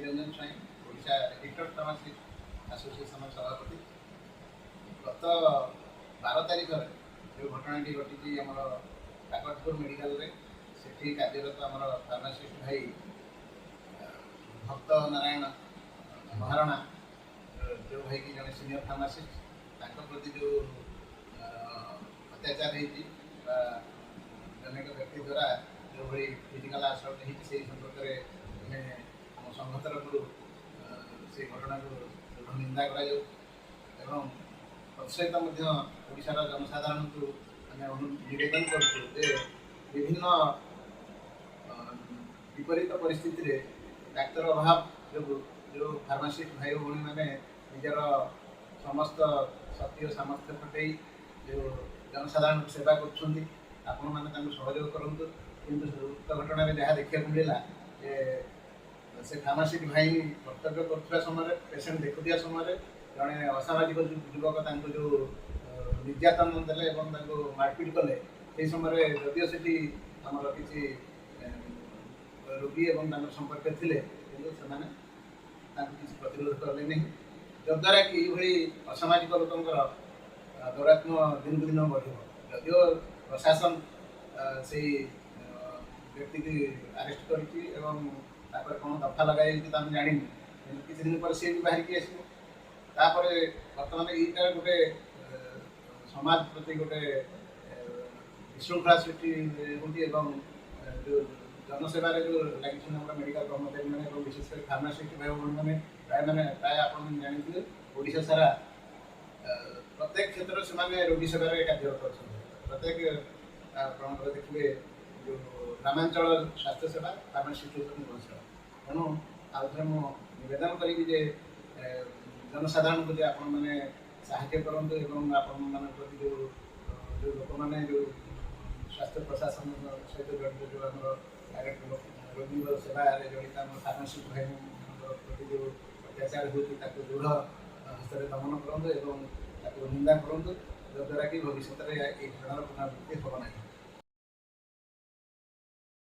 Niranjan Swain, Odisha registered pharmacist association ସଭାପତି। ଗତ 12 ତାରିଖରେ ଯେଉଁ ଘଟଣାଟି ଘଟିଛି ଆମର କାକଟପୁର ମେଡ଼ିକାଲରେ, ସେଠି କାର୍ଯ୍ୟରତ ଆମର ଫାର୍ମାସିଷ୍ଟ ଭାଇ ଭକ୍ତ ନାରାୟଣ ମହାରଣା, ଯେଉଁ ଭାଇକି ଜଣେ ସିନିୟର ଫାର୍ମାସିଷ୍ଟ, ତାଙ୍କ ପ୍ରତି ଯେଉଁ ଅତ୍ୟାଚାର ହେଇଛି ବା ଜନୈକ ବ୍ୟକ୍ତି ଦ୍ୱାରା ଯେଉଁଭଳି ଫିଜିକାଲ ଆସଲ୍ଟ ହେଇଛି, ସେଇ ସମ୍ପର୍କରେ ଆମେ ଆମ ସଂଘ ତରଫରୁ ସେଇ ଘଟଣାକୁ ଦୃଢ଼ ନିନ୍ଦା କରାଯାଉ ଏବଂ ତତ୍ସହିତ ମଧ୍ୟ ଓଡ଼ିଶାର ଜନସାଧାରଣଙ୍କୁ ଆମେ ନିବେଦନ କରୁଛୁ ଯେ ବିଭିନ୍ନ ବିପରୀତ ପରିସ୍ଥିତିରେ ଡାକ୍ତର ଅଭାବ ଯୋଗୁଁ ଯେଉଁ ଫାର୍ମାସିଷ୍ଟ ଭାଇ ଭଉଣୀମାନେ ନିଜର ସମସ୍ତ ଶକ୍ତି ଓ ସାମର୍ଥ୍ୟ ଖଟେଇ ଯେଉଁ ଜନସାଧାରଣଙ୍କୁ ସେବା କରୁଛନ୍ତି, ଆପଣମାନେ ତାଙ୍କୁ ସହଯୋଗ କରନ୍ତୁ। କିନ୍ତୁ ଉକ୍ତ ଘଟଣାରେ ଯାହା ଦେଖିବାକୁ ମିଳିଲା ଯେ ସେ ଫାର୍ମାସିଷ୍ଟ ଭାଇ କର୍ତ୍ତବ୍ୟ କରୁଥିବା ସମୟରେ, ପେସେଣ୍ଟ ଦେଖୁଥିବା ସମୟରେ ଜଣେ ଅସାମାଜିକ ଯୁବକ ତାଙ୍କୁ ଯେଉଁ ନିର୍ଯାତନା ଦେଲେ ଏବଂ ତାଙ୍କୁ ମାରପିଟ କଲେ, ସେହି ସମୟରେ ଯଦିଓ ସେଠି ଆମର କିଛି ରୋଗୀ ଏବଂ ତାଙ୍କର ସମ୍ପର୍କରେ ଥିଲେ, କିନ୍ତୁ ସେମାନେ ତାଙ୍କୁ କିଛି ପ୍ରତିରୋଧ କଲେ ନାହିଁ, ଯଦ୍ୱାରା କି ଏଇଭଳି ଅସାମାଜିକ ଲୋକଙ୍କର ଦୌରାତ୍ମ୍ୟ ଦିନକୁ ଦିନ ବଢ଼ିବ। ଯଦିଓ ପ୍ରଶାସନ ସେଇ ବ୍ୟକ୍ତିକି ଆରେଷ୍ଟ କରିଛି ଏବଂ ତାପରେ କ'ଣ ଦଫା ଲଗାଯାଇଛି ତ ଆମେ ଜାଣିନୁ, କିନ୍ତୁ କିଛି ଦିନ ପରେ ସିଏ ବି ବାହାରିକି ଆସିବ। ତାପରେ ବର୍ତ୍ତମାନ ଏଇଟା ଗୋଟେ ସମାଜ ପ୍ରତି ଗୋଟେ ବିଶୃଙ୍ଖଳା ସୃଷ୍ଟି ହେଉଛି ଏବଂ ଯେଉଁ ଜନସେବାରେ ଯେଉଁ ଲାଗିଛନ୍ତି ଆମର ମେଡ଼ିକାଲ କର୍ମଚାରୀମାନେ ଏବଂ ବିଶେଷ କରି ଫାର୍ମାସିଷ୍ଟ ଭାଇ ଭଉଣୀମାନେ, ପ୍ରାୟ ଆପଣମାନେ ଜାଣିଥିବେ ଓଡ଼ିଶା ସାରା ପ୍ରତ୍ୟେକ କ୍ଷେତ୍ରରେ ସେମାନେ ରୋଗୀ ସେବାରେ କାର୍ଯ୍ୟରତ ଅଛନ୍ତି। ପ୍ରତ୍ୟେକ ଆପଣଙ୍କର ଦେଖିବେ ଯେଉଁ ଗ୍ରାମାଞ୍ଚଳ ସ୍ୱାସ୍ଥ୍ୟ ସେବା ଫାର୍ମାସିଷ୍ଟ ଉପରେ ନିର୍ଭରଶୀଳ। ତେଣୁ ଆଉ ଥରେ ମୁଁ ନିବେଦନ କରିବି ଯେ ଜନସାଧାରଣଙ୍କୁ ଯେ ଆପଣମାନେ ସାହାଯ୍ୟ କରନ୍ତୁ ଏବଂ ଆପଣମାନଙ୍କ ପ୍ରତି ଯେଉଁ ଯେଉଁ ଲୋକମାନେ ଯେଉଁ ସ୍ୱାସ୍ଥ୍ୟ ପ୍ରଶାସନ ସହିତ ଜଡ଼ିତ, ଯେଉଁ ଆମର ଡାଇରେକ୍ଟ ରୋଗୀଙ୍କ ସେବାରେ ଜଡ଼ିତ ଆମର ଫାର୍ମାସିଷ୍ଟ ଭାଇମାନଙ୍କ ପ୍ରତି ଯେଉଁ ଅତ୍ୟାଚାର ହେଉଛି, ତାକୁ ଦୃଢ଼ ହସ୍ତରେ ଦମନ କରନ୍ତୁ ଏବଂ ତାକୁ ନିନ୍ଦା କରନ୍ତୁ, ଯଦ୍ୱାରା କି ଭବିଷ୍ୟତରେ ଏଇ ଘଟଣାର ପୁନରାବୃତ୍ତି ହେବ ନାହିଁ।